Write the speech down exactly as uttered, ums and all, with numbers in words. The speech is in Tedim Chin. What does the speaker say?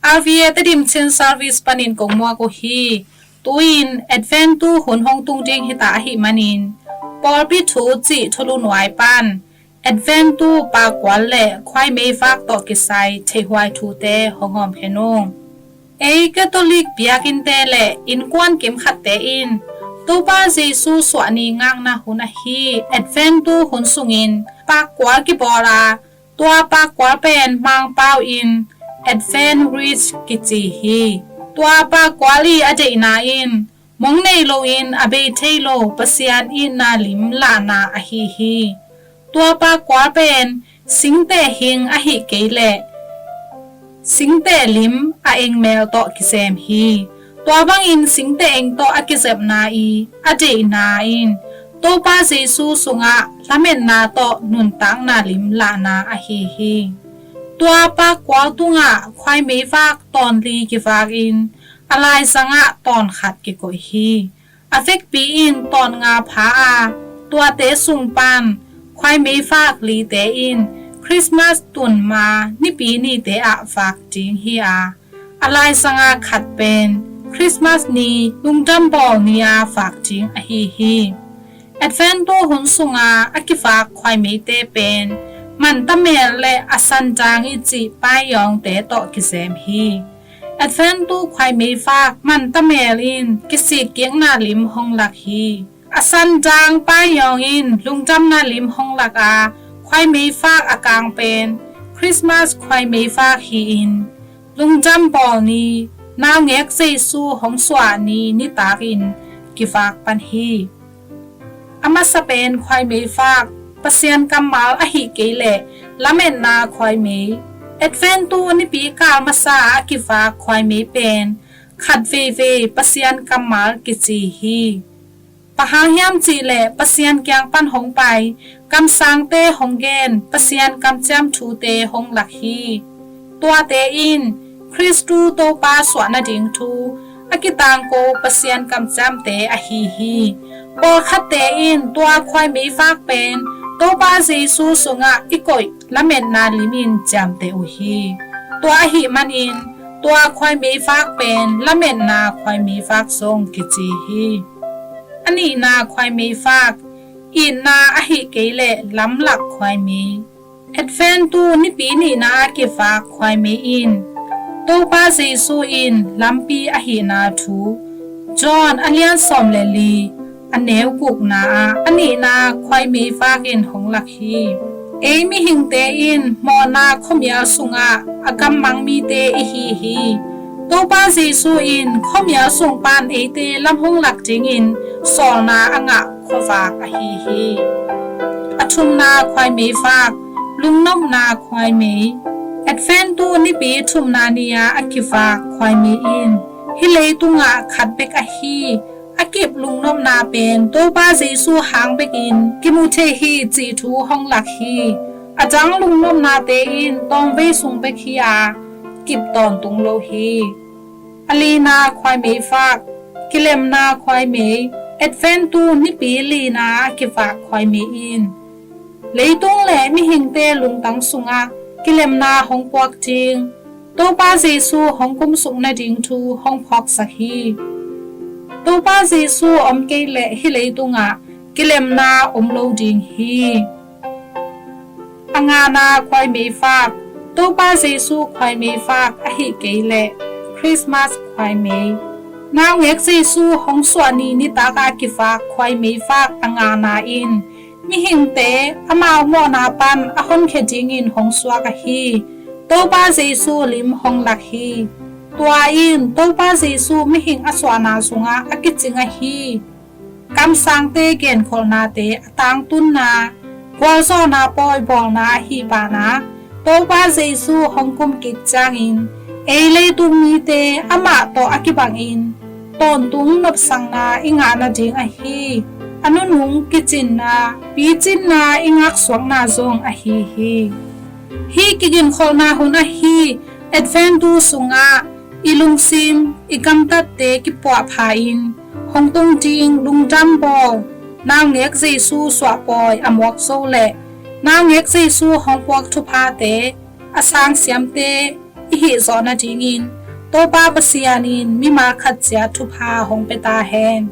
R V A Tedim Chin Service panin kong muak uh hi. Tu-in Advent tu hun hong tung ding hita ahih manin, pawlpi thu cih thulu nuai pan Advent tu pakkual le khuaimei vak tawh kisai theihhuai thute hong hawmkhen ung. Ei Catholic biakinnte le innkuan kim khatte in Topa Jesu suahni ngakna hun ahi Advent tu hun sungin pakkual kibawl a, tua pakkual pen Mangpau in Advent wreath kici hi. Tua pakkual i a deihna in mong nei loin a bei thei lo Pasian itna lim lahna ahi hi. Tua pakkual pen singteh hing ahih kei leh singteh lim a engmel tawh kisem hi. Tua bangin singteh eng tawh a kizepna i a deihna in Topa Jesu sungah lametna tawh nuntakna lim lahna ahi hi. Tua pakkual tungah khuaimei vak tawnli kivakin a laizangah tawnkhat kikoih hi. A vekpi in tawnnga pha a, tuate sung pan khuaimei vak lite in Christmas tun ma Nipi nite ah vak ding hi a, a laizanga khat pen Christmas ni lungdam bawl ni-a vak ding ahi hi. Advent tu hun sunga a kivak khuaimeite pen mantamel le a sandang i cih paiyawngte tawh kisem hi. Advent tu khuaimei vak mantamel in kisikkikna lim hong lak hi. A sandang paiyawng in lungdamna lim hong lak a, khuaimei vak a kang pen Christmas khuaimei vak hi-in lungdam bawl ni, naungek Jesu hong suah ni nitakin kivak pan hi. A masa pen khuaimei vak, Pasian kammal ahih kei leh lametna khuaimei. Advent tu nipi kal masa a kivak khuaimei pen khat veivei Pasian kammal kici hi. Bang hang hiam cih leh Pasian kiang pan hong pai kamsangte hong gen Pasian kamciam thute hong lak hi. Tuate in Khristu Topa suah nading thu a kitangko Pasian kamciamte ahi hi. Pawlkhatte in tua khuaimei vak pen Topa Jesu sungah i koih lametna limin ciamteh uh hi. Tua ahih manin tua khuaimei vak pen lametna khuaimei vak zong kici hi. A nihna khuaimei vak, itna ahih kei leh lamlak khuaimei. Advent tu nipi nihna a kivak khuaimei in Topa Jesu in lampi ahihna thu John a lian sawm le li a neu gukna ah a nihna khuaimei vakin hong lak hi. Ei mihingte in mawhna khuamial sungah a gammang mite i hi hi. Topa Jesu in khuamial sung pan eite lam hong lak dingin sawlna a ngah khuavak ahi hi. A thumna khuaimei vak, lungnopna khuaimei. Advent tu nipi thumna ni-a a kivak khuaimei in hih leitungah khat bek ahi a kip lungnopna pen Topa Jesu hang bekin kimu thei hi cih thu hong lak hi. A dang lungnopnate in tawmvei sung bek hi a kip tawntung lo hi. A lina khuaimei vak, kilemna khuaimei. Advent tu nipi lina a kivak khuaimei in leitung le mihingte lungtang sungah kilemna hong puak ding, Topa Jesu hong kumsuk nading thu hong phawksak hi. Topa Jesu om kei leh hih leitungah kilemna om lo ding hi. A ngana khuaimei vak, Topa Jesu khuaimei vak ahih kei leh Christmas khuaimei. Naungek Jesu hong suah ni nitak a kivak khuaimei vak a ngana in mihingte amau mawhna pan a honkhia dingin hong suak ahi Topa Jesu lim hong lak hi. Tua in Topa Jesu mihing a suahna sungah a kicing ahi kamsangte genkholhnate a tangtunna, gualzawhna pawi bawlna ahi banah Topa Jesu hong kumkik ciangin ei leitung mite amah tawh a kibangin tawntung nopsakna i ngah nading ahi a nunung kicinna, picinna i ngaksuakna zong ahi hi. Hih kiginkholhna hun ahi Advent tu sungah i lungsim, i gamtatte kipuahpha in hong tung ding lungdam bawl, naungek Jesu suahpawi a muak zo le naungek Jesu hong puak thuphate, a sangsiamte, i hih zawh nadingin Topa Pasian in mimal khat ciat thupha hong pia ta hen.